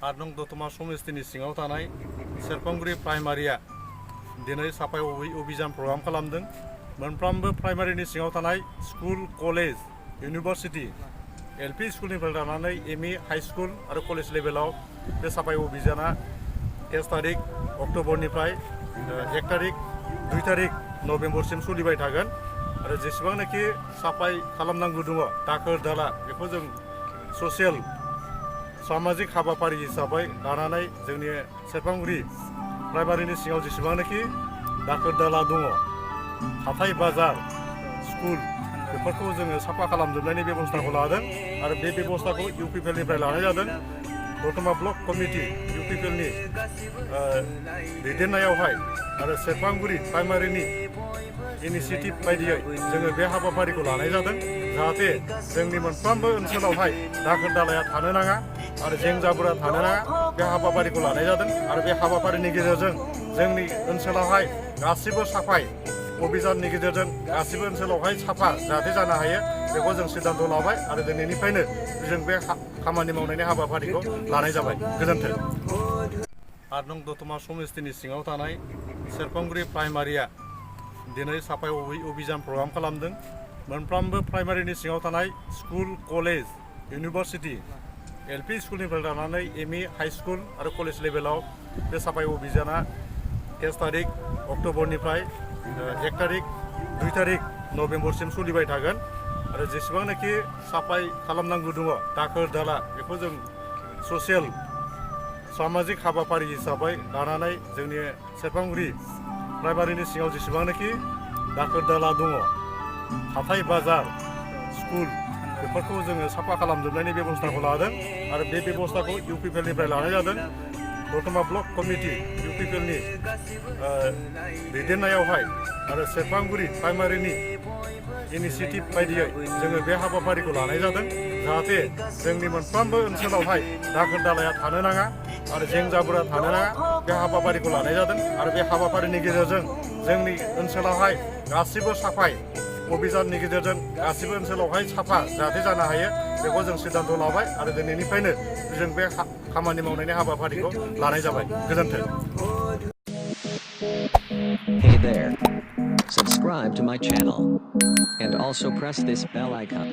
8 नं दतमा समिस्थिनि सिङाव थानाय सेरफांगुरि प्राइमारिया दिनै साफाय अभियान प्रग्राम खालामदों। मोनफ्रोमबो प्राइमारिनि सिङाव थानाय स्कुल, कलेज, इउनिभार्सिटी, एलपि स्कुलनिफ्राय लानानै एमइ, हाई स्कुल आरो कलेज लेभेलाव बे साफाय अभियाना 1 तारिख अक्ट'बरनिफ्राय 1 तारिख 2 तारिख नभेम्बरसिम सोलिबाय थागोन। आरो जेसेबांनाखि साफाय खालामनांगौ दङ दाखोर दाला बेखौ जों ससियेल सामाजिक हाबाफारि हिसाबै लानानै जोंनि सेरफांगुरि प्राइमारिनि सिङाव जेसेबांनाखि दाखोर दाला दङ, हाथाय बाजार, स्कुल बेफोरखौ जोङो साफा खालामजोबनायनि बेबस्थाखौ लादों। आरो बे बेबस्थाखौ इउपिपिएलनिफ्राय लानाय जादों। दतमा ब्लक कमिटि इउपिपिएलनि दैदेननायावहाय आरो सेरफांगुरि प्राइमारिनि इनिसिएटिभ बायदियै जोङो बे हाबाफारिखौ लानाय जादों, जाहाथे जोंनि मोनफ्रोमबो ओनसोलावहाय दाखोर दालाया थानो नाङा आरो जेंजाबुरा थानो नाङा। बे हाबाफारिखौ लानाय जादों आरो बे हाबाफारिनि गेजेरजों जोंनि ओनसोलावहाय गासिबो साफाय अभियाननि गेजेरजों गासिबो ओनसोलावहाय साफा जाहाथे जानो हायो बेखौ जों सिद्धांत लाबाय आरो दिनैनिफ्रायनो जों बे खामानि मावनायनि हाबाफारिखौ लानाय जाबाय। गोजोन्थों। 8 नं दतमा समिस्थिनि सिङाव थानाय सेरफांगुरि प्राइमारिया दिनै साफाय अभियान प्रग्राम खालामदों। मोनफ्रोमबो प्राइमारिनि सिङाव थानाय स्कुल, कलेज, इउनिभार्सिटी, एलपि स्कुलनिफ्राय लानानै एमइ, हाई स्कुल आरो कलेज लेभेलाव बे साफाय अभियाना 1 तारिख अक्ट'बरनिफ्राय 1 तारिख 2 तारिख नभेम्बरसिम सोलिबाय थागोन। आरो जेसेबांनाखि साफाय खालामनांगौ दङ दाखोर दाला बेखौ जों ससियेल सामाजिक हाबाफारि हिसाबै लानानै जोंनि सेरफांगुरि प्राइमारिनि सिङाव जेसेबांनाखि दाखोर दाला दङ, हाथाय बाजार, स्कुल बेफोरखौ जोङो साफा खालामजोबनायनि बेबस्थाखौ लादों। आरो बे बेबस्थाखौ इउपिपिएलनिफ्राय लानाय जादों। दतमा ब्लक कमिटि इउपिपिएलनि दैदेननायावहाय आरो सेरफांगुरि प्राइमारिनि इनिसिएटिभ बायदियै जोङो बे हाबाफारिखौ लानाय जादों, जाहाथे जोंनि मोनफ्रोमबो ओनसोलावहाय दाखोर दालाया थानो नाङा आरो जेंजाबुरा थानो नाङा। बे हाबाफारिखौ लानाय जादों आरो बे हाबाफारिनि गेजेरजों जोंनि ओनसोलावहाय गासिबो साफाय अभियाननि गेजेरजों गासिबो ओनसोलावहाय साफा जाहाथे जानो हायो बेखौ जों सिद्धांत लाबाय आरो दिनैनिफ्रायनो जों बे खामानि मावनायनि हाबाफारिखौ लानाय जाबाय। गोजोन्थों। Hey there. Subscribe to my channel and also press this bell icon.